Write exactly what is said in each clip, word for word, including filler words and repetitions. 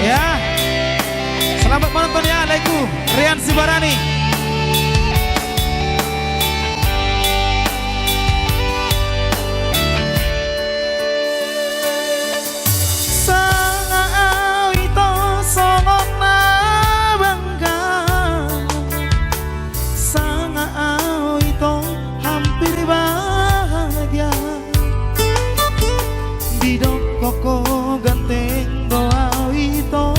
Ya. Selamat menonton ya, lagu Rian Sibarani. Sanga au ito songon na bangga, sanga au ito hampir bahagia. Didok ho ganteng do au ito,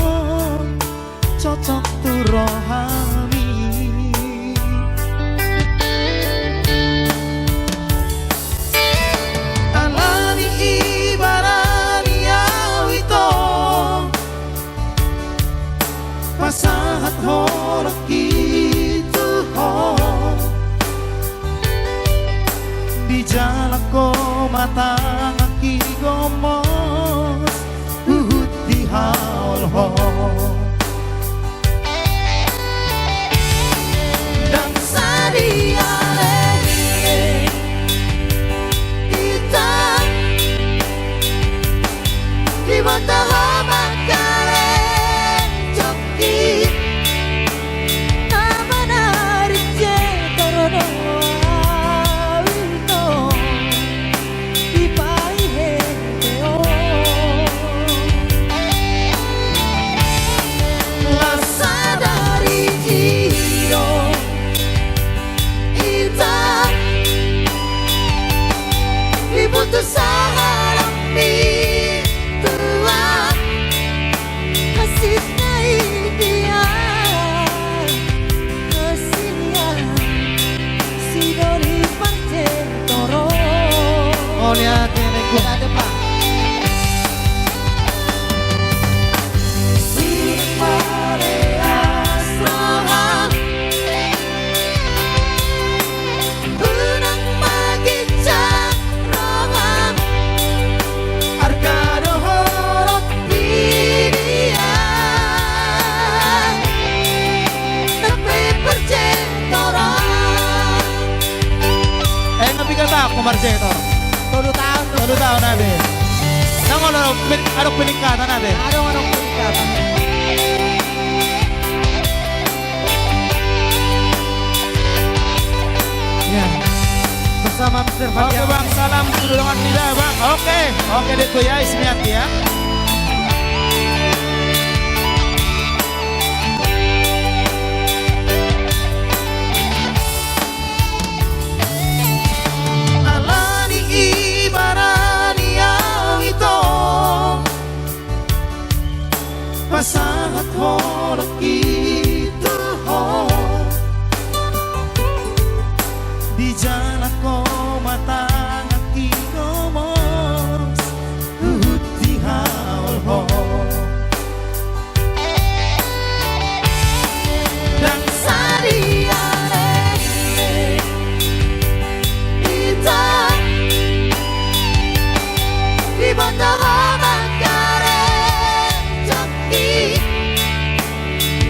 cocok tu rohami. Alani i barani au ito, pasahat holongki tu ho. Dijalo ho ma tanganki gomos, huhut dihaol ho. Ndang sadia lehon ita, diboto ho mangkarejo. Nama narit je toro do au ito, dipaihehehon. Las sadari i do ita, diputus sahalak ni tuak. Hasinna i dia, hasinna sidoli parjetoron. Mauliate, Lengku. Ada, Pak. Sipaleas roham. Unang maginjang roham. Arga do holong di dia. Nang pe parjetoron. Eh, nang pe gata aku marjetor. Tolu taon. Tolu taon ate. Nang olo pe-, adong peningkatan ate. Adong, adong peningkatan. Ya. Bersama Mister Oke, Fadian. Bang, salam sudah dengan tidak, Bang. Oke, oke, deh, tuh ya, isinya, ya. Alani i barani au ito, pasahat holongki tu ho. Dijalo ho ma tanganki gomos, huhut dihaol ho. Ndang sadia lehon ita, diboto ho mangkarejo. I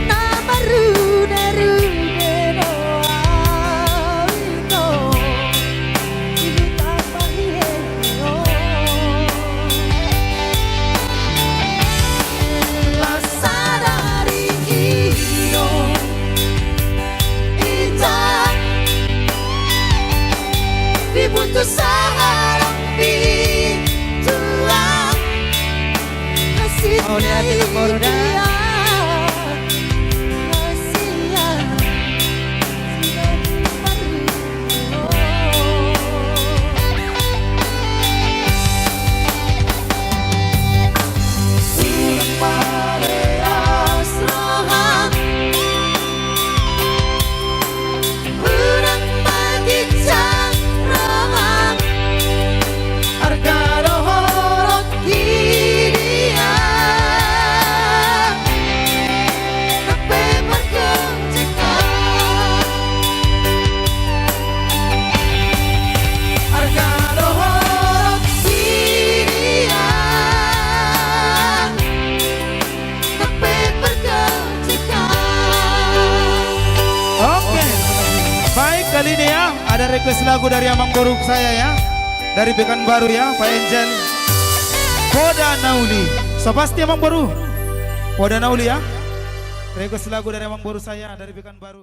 na marruderude do au ito, i huta pahiehehon. Las sadari i do ita, diputus sahalak ni tuak. Hasinna i dia, hasinna sidoli parjetoron. Sipaleas roham. Unang maginjang roham. Arga do holong di dia. Nang pe margoncengan. Arga do holong di dia. Oke. Baik, kali ini ya, ada request lagu dari Amangboru saya ya. Dari Pekanbaru ya, Pak Angel. Poda na Uli. So pasti Amangboru. Poda na uli ya. Request lagu dari Amang Boru saya dari Pekanbaru.